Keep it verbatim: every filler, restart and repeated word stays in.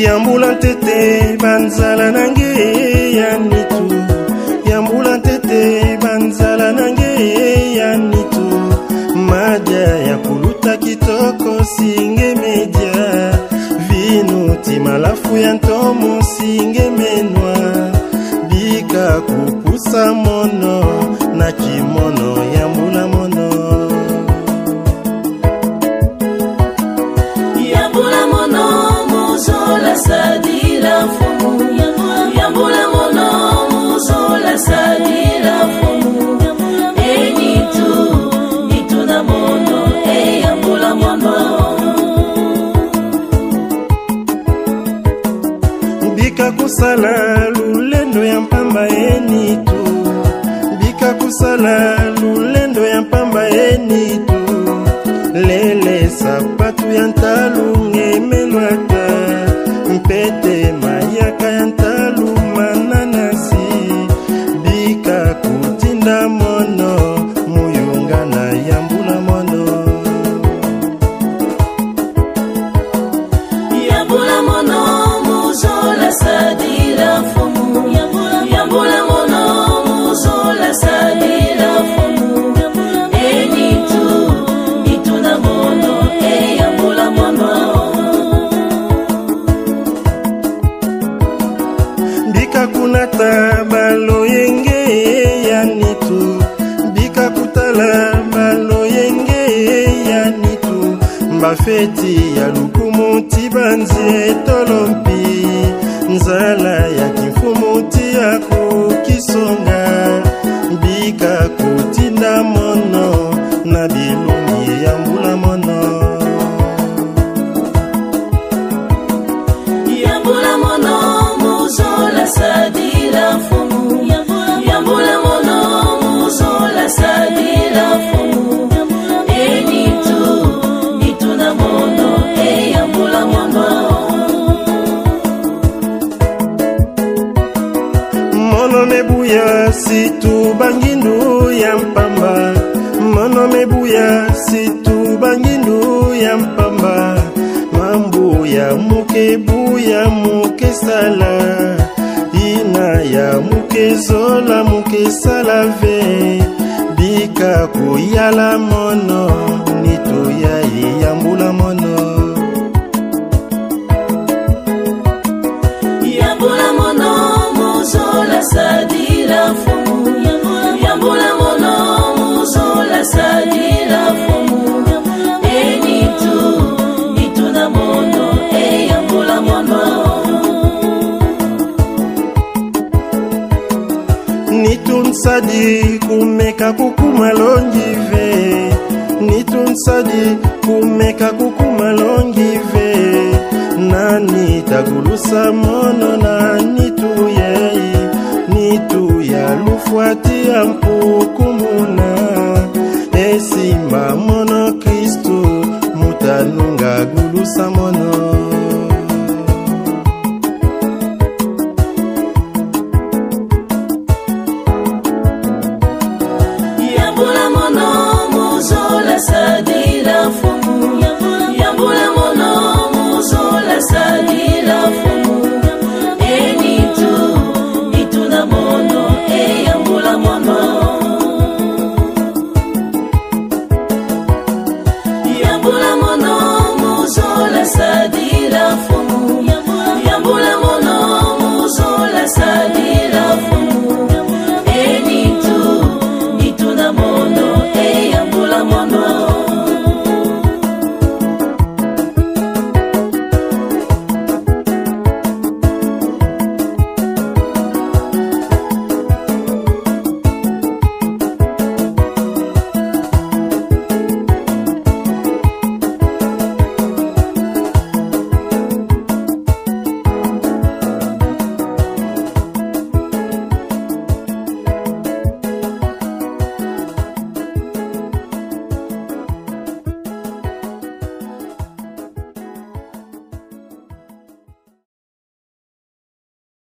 Yambula ntete banzala na nge ya nitu. Yambula ntete banzala na nge ya nitu. Madia ya kuluta kitoko si nge me dia. Vinu ti malafu ya ntomo si nge me nwa. Bika kupusa mono na kimono, yambula mono. Yambula mono mu zola sadila Mfumu. Yambula mono mu zola sadila Mfumu. E nitu, nitu na mono, e yambula mono. Bika kusala lulendo ya mpamba, e nitu. Bika kusala lulendo ya mpamba, e nitu. Lele sapatu ya ntalu nge me lwata. Mpete mayaka ya ntalu mananasi. Bika kutinda mono mu yunga na yambula mono. Yambula mono mu zola sadila Mfumu. Yambula mono mu zola sadila Mfumu. E nitu, nitu na mono, e yambula mono. Bika kunata baloyenge ya nitu. Bika kutala baloyenge ya nitu. Mbafeti ya lukumu ti banzi etolo mpi. Nzala ya kimfumu ti ya kukisonga. Bika kutinda mono na bilumbu, yambula mono. Yambula mono mu zola sadila Mfumu. Yambula mono mu zola sadila Mfumu. E nitu, nitu na mono, e yambula mono. Mono me buya situ bangindu ya mpamba. Mono me buya situ bangindu ya mpamba. Mambu ya muke buya muke sala. Ina ya muke zola muke sala ve. Bika kuyala mono, nitu ya yambula mono. Yambula mono mu zola sadila Mfumu. Yambula mono mu zola sadila Mfumu. E nitu, nitu na mono, e yambula mono. Nitu nsadi kumeka kukuma longi ve. Nitu nsadi kumeka kukuma longi ve. Nani ta gulusa mono na nitu yai? Nitu ya lufwati ya mpukumuna. E simba mono Kristu, mu ta nunga gulusa mono.